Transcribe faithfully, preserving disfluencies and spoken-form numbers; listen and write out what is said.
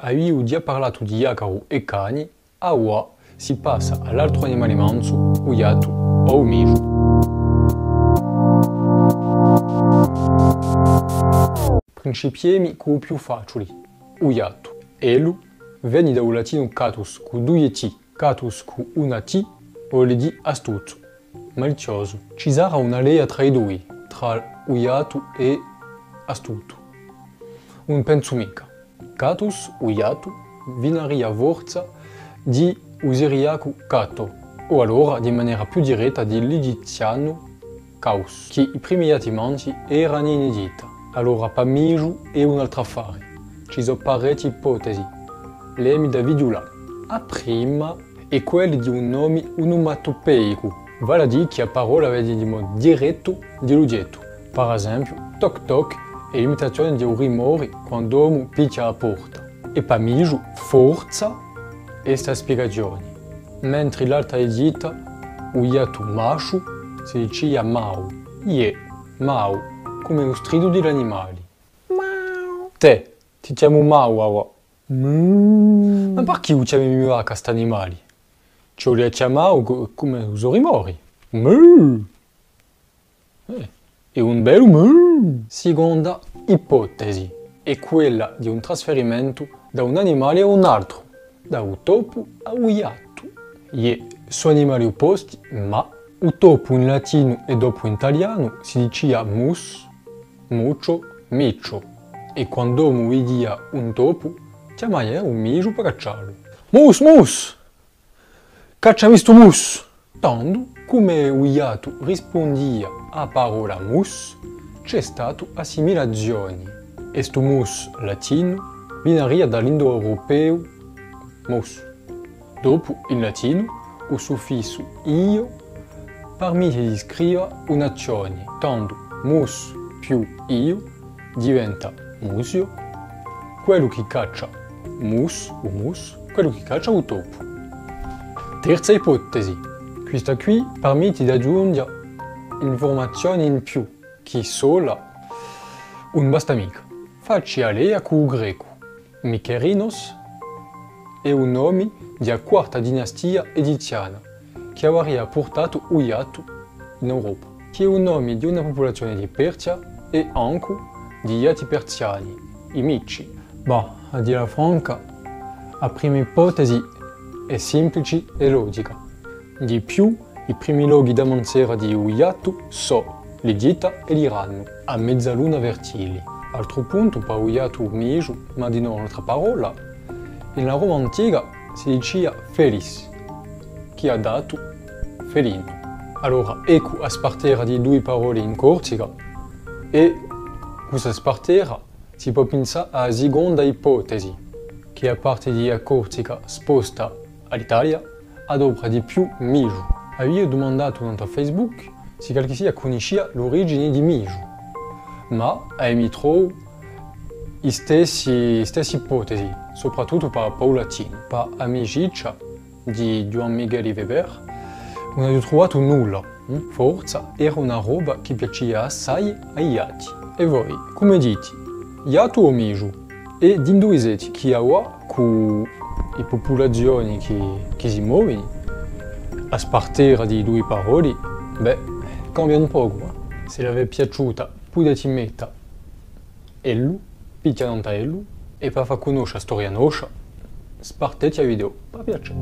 Aviu digià parlatu di ghjacaru è cani, avà si passa à l'altru animali mansu, u ghjattu o u misgiu. Principiemi cù u più faciuli, u ghjattu. Ellu veni da u latinu catus cù duie T, catus cù una T voli dì astutu, maliziosu. Ci sarà una leia trà i dui, trà u ghjattu è astutu? Ùn pensu micca. Catus, u ghjattu, vinaria forsa di u siriacu cato, o allora, di manera più diretta, di l'egizianu caus, chì i primi ghjatti mansi erani in Egitta. Allora, pà misgiu hè un altru affari. Ci sò parechji ipotesi. L'emi da vidiulà. A prima hè quella di un nomi onomatopeicu, vale à dì chì a parolla veni di modu direttu di l'ughjettu. Par esempiu, toc toc hè l'imitazioni di u rimori quand'omu pichja à a porta. È pà misgiu, forsa, hè sta spiegazioni. Mentri l'Alta Egitta, u ghjattu masciu si dicia mau. Iè, mau, cum'è u stridu di l'animali. Tè, ti chjamu mau avà. Ma parchì u chjami miu vacca st'animali? Ci vulia chjamà u cu-, cum'è u so rimori. Mu! Eh, hè un bellu mu! Siconda ipotesi hè quella di un trasferimentu da un animali à un altru, da u topu à u ghjattu. Iè, sò animali opposti, ma u topu in latinu è dopu in talianu si dicia mus, mucio, micio, è quand'omu vidia un topu, chjamaia u misgiu pà cacciallu. Mus, mus! Cacciami stu mus! Tandu, cum'è u ghjattu rispundia à a parolla mus, ci hè statu assimilazioni, è stu mus latinu vinaria da l'indoeuropeu mus. Dopu, in latinu, u suffissu io parmetti di scriva un'azzioni, tandu mus più io diventa musio, quellu chì caccia mus, u mus, quellu chì caccia u topu. Terza ipotesi, quista quì parmetti d'aghjunghja infurmazioni in più, chì sola ùn basta micca. Faci a leia cù u grecu. Mykerinos hè u nomi di a quarta dinastia egiziana, chì avaria purtatu u ghjattu in Europa, chì hè u nomi di una pupulazioni di Persia è ancu di ghjatti persiani, i Mici. Bah, à dilla franca, a prima ipotesi hè simplici è logica. Di più, i primi lochi da mansera di u ghjattu sò l'Egitta è l'Iranu, a mezzaluna fertili. Altru puntu, pà u ghjattu u misgiu, ma dinò un'altra parolla, in a Roma antica si dicia felis, chì hà datu felinu. Allora, eccu a spartera di dui paroli in Corsica, è cù sta spartera si pò pinsà à a siconda ipotesi, chì a parti di a Corsica sposta à l'Italia adopra di più misgiu. Aviu dumandatu nant'à Facebook sì calchissia cunniscia l'origini di misgiu, ma, eh, mi trovu i stessi, i stessi ipotesi, soprattuttu pà, pà u latinu, pà amicizia di Ghjuvan Micheli Weber, ùn aghju truvatu nulla. Forsa era una roba chì piacia assai à i ghjatti. È voi, cumu diti, ghjattu o misgiu? È d'induvi seti chì avà, cù i pupulazioni chì, chì si movini, a spartera di i dui paroli, bè, cambia un pocu, eh. S'ella v'hè piaciuta, pudeti metta ellu, picca nant'à ellu, è pà fà cunnoscia a storia noscia, sparteti a video, pà piacè.